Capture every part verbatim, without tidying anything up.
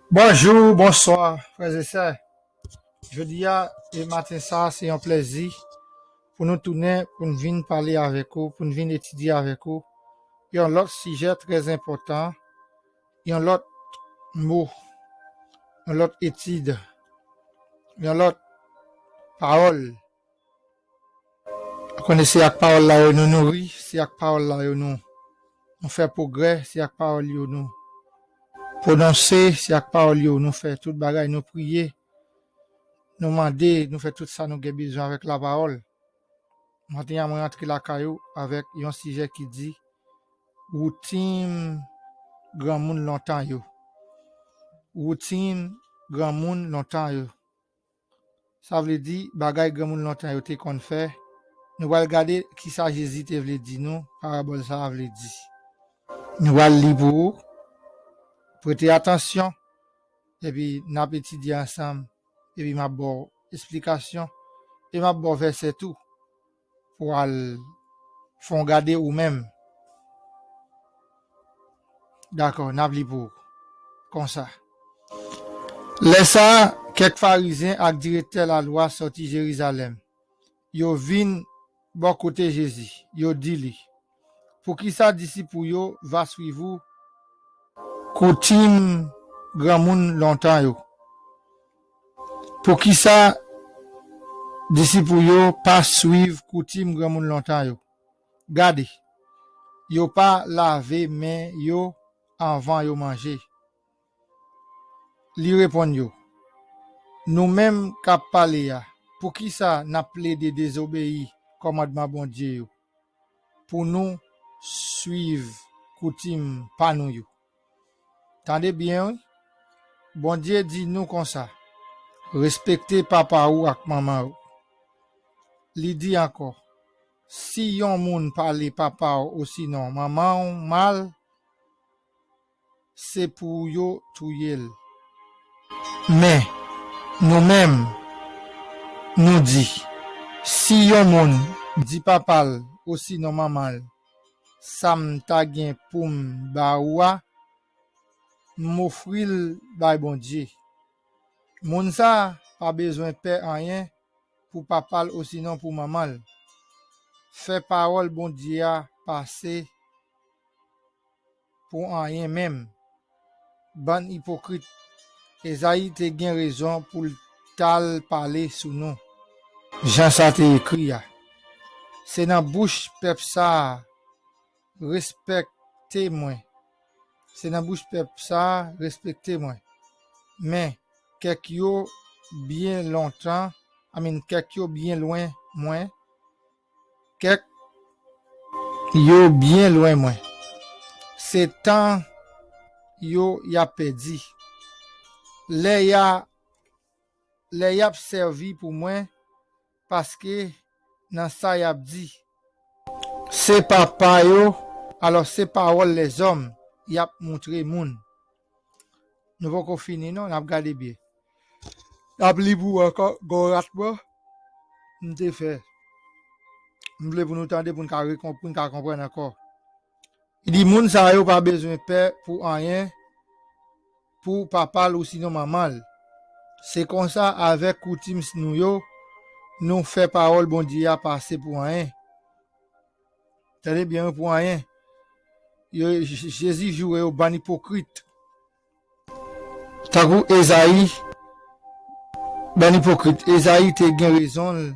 Bonjou, bonswa, frè e sè. Jodi a, e maten sa, se yon plèzi pou nou tounen, pou n vin pale avèk ou, pou n vin etidye avèk ou yon lòt sijè trè enpòtan, yon lòt mo, yon lòt etid, yon lòt pawòl. Ou konnen se ak pawòl la yo nou nouri, se ak pawòl la yo nou, nou fè pwogrè, se ak pawòl yo nou pwononse, se ak pawòl yo nou fè tout bagay, nou priye, nou mande, nou fè tout sa nou gen bezwen avèk lapawòl. Maten an, mwen antre lakay ou avèk yon sijè ki di, woutin granmoun lontan yo. Woutin granmoun lontan yo. Sa vle di, bagay granmoun lontan yo te konn fè. Nou pral gade kisa Jezi te vle di nou, parabòl sa a vle di. Nou pral li pou ou. Prete atansyon, epi n ap etidye ansanm, epi m ap ba w esplikasyon, e m ap ba w vèsè tou, pou w al fè w gade ou menm. Dakò, n ap li pou ou. Konsa. Lè sa a, kèk Farizyen ak direktè lalwa sòti Jerizalèm. Yo vin bò kote Jezi. Yo di li, poukisa disip ou yo va swiv ou koutim granmoun lontan yo? Poukisa disip ou yo pa swiv koutim granmoun lontan yo? Gade, yo pa lave men yo anvan yo manje. Li reponn yo, nou menm k ap pale a, poukisa n ap plede dezobeyi kòmandman Bondye yo pou nou swiv koutim pa nou yo? Tande byen, wi. Bondye di nou konsa, respekte papa ou ak manman ou. Li di ankò, si yon moun pale papa w osinon manman w mal, se pou yo touye l. Men, nou menm, nou di, si yon moun di papa l osinon manman l, sa m ta gen pou m ba ou a, m ofri l bay Bondye. Moun sa a pa bezwen pè anyen pou papa l osinon pou manman l. Fè pawòl Bondye a pase pou anyen menm. Bann ipokrit, Ezayi te gen rezon pou l t al pale sou nou. Jan sa te ekri a, se nan bouch pèp sa a, respekte mwen. Se nan bouch pèp sa a, respekte mwen. Men, kèk yo byen lontan, I mean, kèk yo byen lwen mwen, kèk yo byen lwen mwen. Se tan yo y ap pèdi. Lè y a, lè y ap sèvi pou mwen, paske nan sa y ap di, se papa yo, alò se pawòl lèzòm y ap moutre moun. Nou poko fini non, n ap gade byen. N ap li pou ou ankò, gwo ratman m te fè. M vle pou nou tande, pou n ka rekon-, pou n ka konprann ankò. Li di, moun sa yo pa bezwen pè pou anyen, pou papa l osinon manman l. Se konsa avèk koutim nou yo, nou fè pawòl Bondye a pase pou anyen. Tande byen, wi, pou anyen. Yo, J-, Jezi joure yo, bann ipokrit. Tankou Ezayi, bann ipokrit, Ezayi te gen rezon l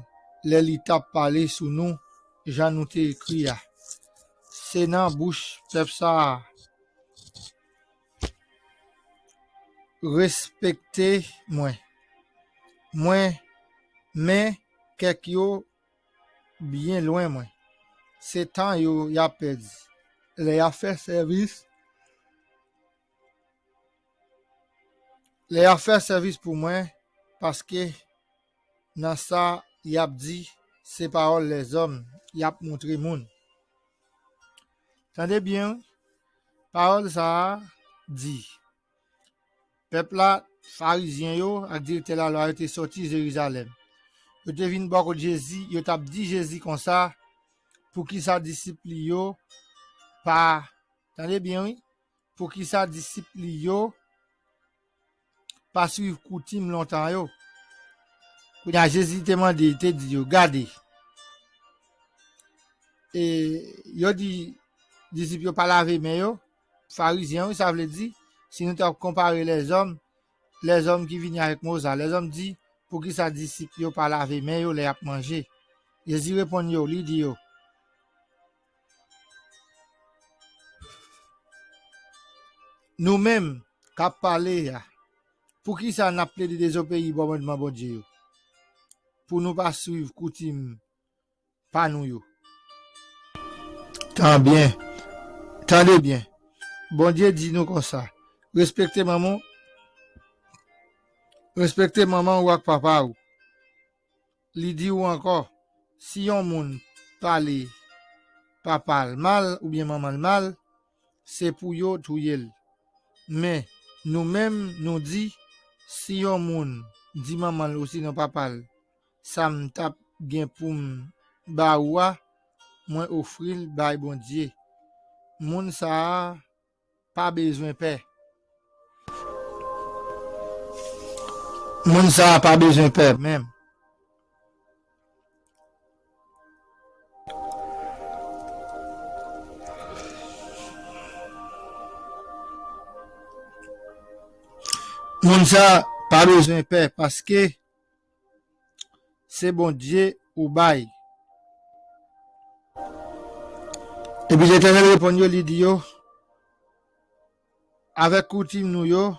lè li t ap pale sou nou, jan nou te ekri a. Se nan bouch pèp sa a, respekte mwen. Mwen, men kèk yo byen lwen mwen. Se tan yo y ap pèdi. Lè y ap fè sèvis, lè y ap fè sèvis pou mwen, paske nan sa y ap di, se pawòl lèzòm y ap moutre moun. Tande byen, wi. Pawòl sa a di, pèp la, Farizyen yo ak direktè lalwa yo te sòti Jerizalèm. Yo te vin bò kot Jezi, yo t ap di Jezi konsa, poukisa disip li yo pa, tande byen, wi, poukisa disip li yo pa swiv koutim lontan yo. Kounye a, Jezi te mande, te di yo, gade, e yo di disip yo pa lave men yo, Farizyen, wi, sa vle di, si nou ta konpare lèzòm, lèzòm ki vini avèk mo sa, lèzòm di, poukisa disip yo pa lave men yo lè y ap manje? Jezi reponn yo, li di yo, nou menm k ap pale a, poukisa n ap plede dezobeyi kòmandman Bondye yo? Pou nou pa swiv koutim pa nou yo. Tan byen. Tande byen. Bondye di nou konsa, respekte manman, respekte manman ou ak papa ou. Li di w ankò, si yon moun pale papa l mal oubyen manman l mal, se pou yo touye l. Men, nou menm, nou di, si yon moun di manman l osinon papa l, sa m t ap gen pou m ba ou a, mwen ofri l bay Bondye. Moun sa a pa bezwen pè. Moun sa a pa bezwen pè menm. Moun sa a pa bezwen pè, paske se Bondye ou bay. Epi Letènèl reponn yo, li di yo, avèk koutim nou yo,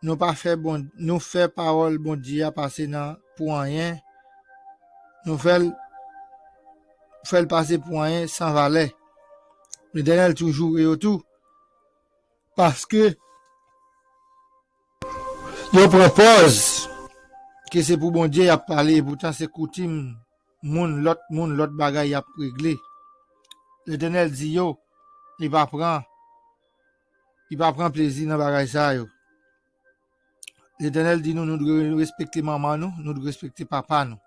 nou pa fè bon, nou fè pawòl Bondye a pase nan pou anyen, nou fè l, fè l pase pou anyen san valè. Letènèl tou joure yo tou, paske yo pran pòz ke se pou Bondye y ap pale, epoutan se koutim moun, lòt moun, lòt bagay y ap regle. Letènèl di yo, li pa pran, li pa pran plezi nan bagay sa yo. Letènèl di nou, nou dwe respekte manman nou, nou dwe respekte papa nou.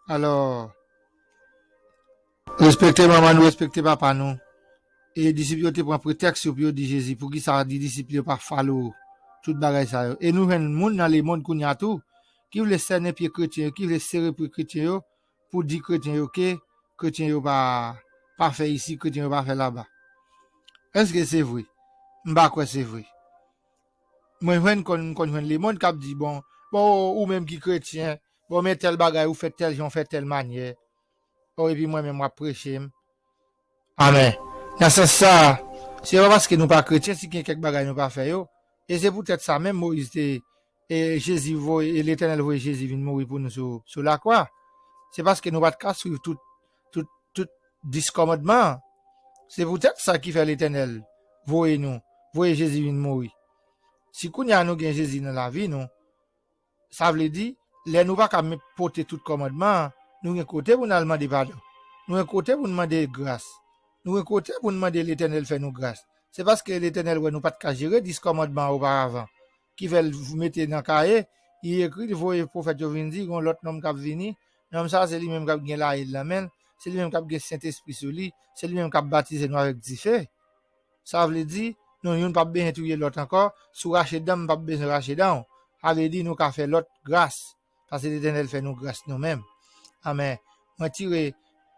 Alò, respekte manman nou, respekte papa nou. E disip yo te pran pretèks yo pou yo di Jezi, poukisa di disip yo pa follow tout bagay sa yo? E nou jwenn moun nan lemonn kounye a tou, ki vle sènen pye kretyen yo, ki vle sere pye kretyen yo, pou di kretyen yo ke kretyen yo pa, pa fè isi, kretyen yo pa fè laba. Èske se vre? M pa kwè se vre. Mwen jwenn konn, m konn jwenn lemonn k ap di, bon, bon, ou menm ki kretyen, bon, men tèl bagay, ou fèt tèl jan, ou fèt tèl manyè. O, epi mwen menm, w ap preche m. Amèn. Nan sans sa a, se pa paske nou pa kretyen si gen kèk bagay nou pa fè yo. E se poutèt sa menm Moyiz te, e Jezi voye, e Letènèl voye Jezi vin mouri pou nou sou, sou lakwa. Se paske nou pa t ka swiv tout, tout, tout dis kòmandman an. Se poutèt sa ki fè Letènèl voye nou, voye Jezi vin mouri. Si kounye a nou gen Jezi nan lavi nou, sa vle di, lè nou pa ka menm pote tout kòmandman an, nou gen kote pou n al mande padon. Nou gen kote pou n mande gras. Nou gen kote pou n mande Letènèl fè nou gras. Se paske Letènèl wè nou pa t ka jere dis kòmandman an oparavan, ki fè l mete nan kaye, li ekri, li voye pwofèt yo vin di, gen yon lòt nonm k ap vini, nonm sa a se li menm k ap gen layèl nan men l, se li menm k ap gen Sentespri sou li, se li menm k ap batize nou avèk dife. Sa vle di, nou youn p ap bezwen touye lòt ankò. Si w rache dan m, m p ap bezwen rache dan w. Sa vle di, nou ka fè lòt gras, paske Letènèl fè nou gras nou menm. Amèn. Mwen tire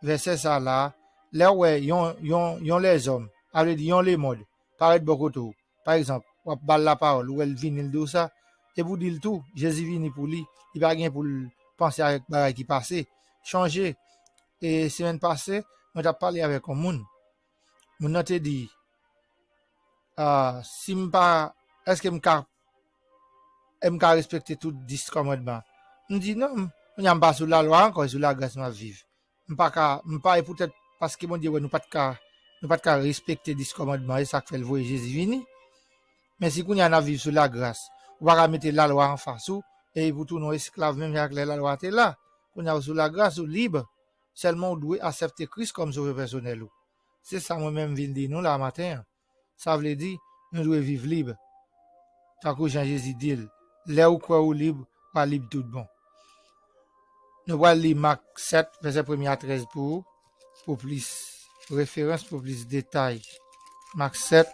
vèsè sa la. Lè w wè yon, yon, yon lèzòm, sa vle di yon lemonn, parèt bò kote w, pa egzanp, w ap ba l lapawòl, ou wè l vini, l di w sa, epi w di l tou, Jezi vini pou li, li pa gen pou l panse avèk bagay ki pase. Chonje, e semèn pase, mwen t ap pale avèk yon moun. Moun nan te di, ah, si m pa, èske m ka, e m ka respekte tout dis kòmandman? M di, non, m, kounye a m pa sou lalwa ankò, e sou lagras m ap viv. M pa ka, m pa, e poutèt paske Bondye wè nou pa t ka, nou pa t ka respekte dis kòmandman, e sa k fè l voye Jezi vini. Men si kounye a n ap viv sou lagras, ou pa ka mete lalwa anfas ou, e pou tounen yon esklav menm jan ak lè lalwa te la. Kounye a ou sou lagras, ou lib. Sèlman ou dwe aksepte Kris kòm sovè pèsonèl ou. Se sa mwen menm vin di nou la maten an. Sa vle di, nou dwe viv lib. Tankou jan Jezi di l, lè ou kwè ou lib, w a lib tout bon. Nou pral li Mak sèt, vèsè premye a trèz pou, pou plis referans, pou plis detay. Mak sèt,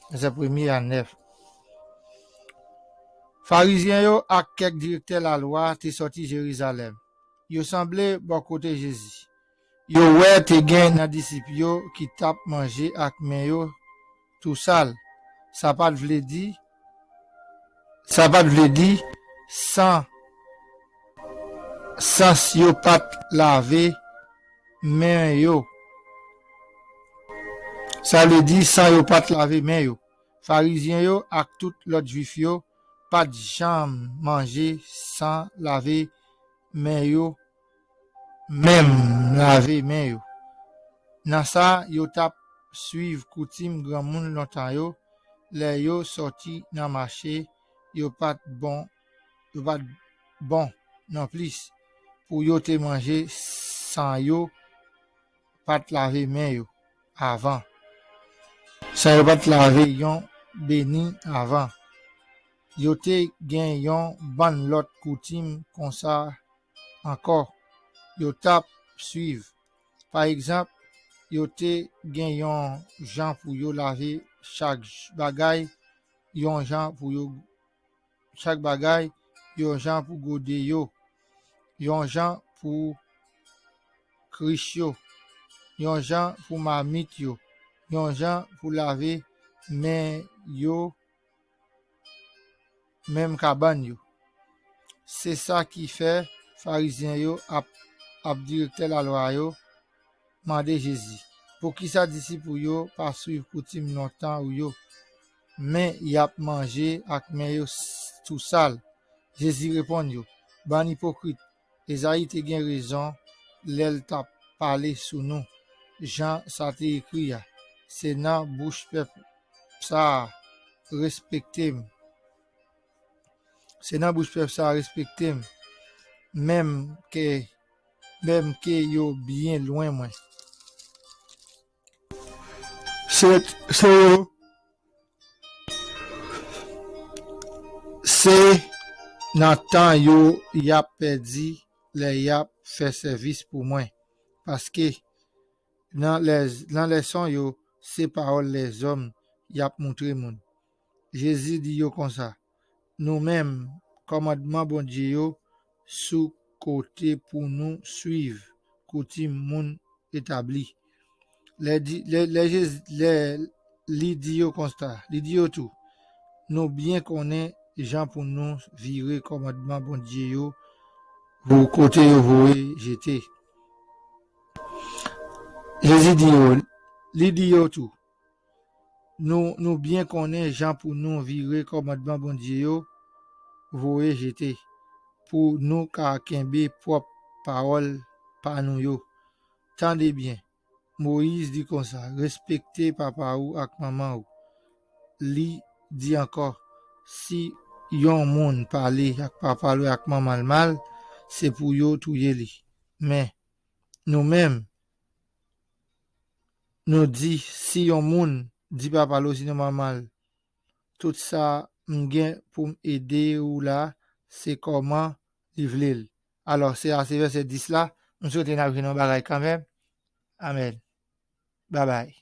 vèsè premye a nèf. Farizyen yo ak kèk direktè lalwa te sòti Jerizalèm. Yo sanble bò kote Jezi. Yo wè te gen nan disip yo ki t ap manje ak men yo tou sal. Sa pa t vle di, sa pa t vle di san, sans yo pa t lave men yo. Sa vle di san yo pa t lave men yo. Farizyen yo ak tout lòt Jwif yo pa t janm manje san lave men yo, menm lave men yo. Nan sa, yo t ap swiv koutim granmoun lontan yo, lè yo sòti nan mache, yo pa t bon, yo pa t bon nonplis pou yo te manje san yo pa t lave men yo avan. San yo pa t lave yon beni avan. Yo te gen yon bann lòt koutim konsa ankò yo t ap swiv. Pa egzanp, yo te gen yon jan pou yo lave chak bagay, yon jan pou yo chak bagay, yon jan pou gode yo, yon jan pou krich yo, yon jan pou mamit yo, yon jan pou lave men yo, menm kabann yo. Se sa ki fè Farizyen yo ap, ap direktè lalwa yo mande Jezi, poukisa disip ou yo pa swiv koutim lontan ou yo, men y ap manje ak men yo s- tou sal? Jezi reponn yo, bann ipokrit, Ezayi te gen rezon lè l t ap pale sou nou, jan sa te ekri a, se nan bouch pèp sa a, respekte m. Se nan bouch pèp sa a, respekte m, menm ke, menm ke yo byen lwen mwen. Se, se yo, se nan tan yo y ap pèdi lè y ap fè sèvis pou mwen. Paske nan lè, nan lèson yo, se pawòl lèzòm y ap moutre moun. Jezi di yo konsa, nou menm, kòmandman Bondye yo sou kote pou nou swiv, koutim moun etabli. Lè, di, lè, lè, Jezi, lè li di yo konsa, li di yo tou, nou byen konnen jan pou nou vire kòmandman Bondye yo pou kote yo voye jete. Jezi di yo, li di yo tou, nou, nou byen konnen jan pou nou vire kòmandman Bondye yo voye jete, pou nou ka kenbe pwòp pawòl pa nou yo. Tande byen, Moyiz di konsa, respekte papa ou ak manman ou. Li di ankò, si yon moun pale ak papa l ak manman l mal, se pou yo touye li. Men, nou menm, nou di, si yon moun di papa l osinon manman l, tout sa m gen pou m ede ou la, se kòman li vle l. Alò, se a, se vèsè dis la, m swete n ap jwenn yon bagay kanmenm. Amèn. Babay.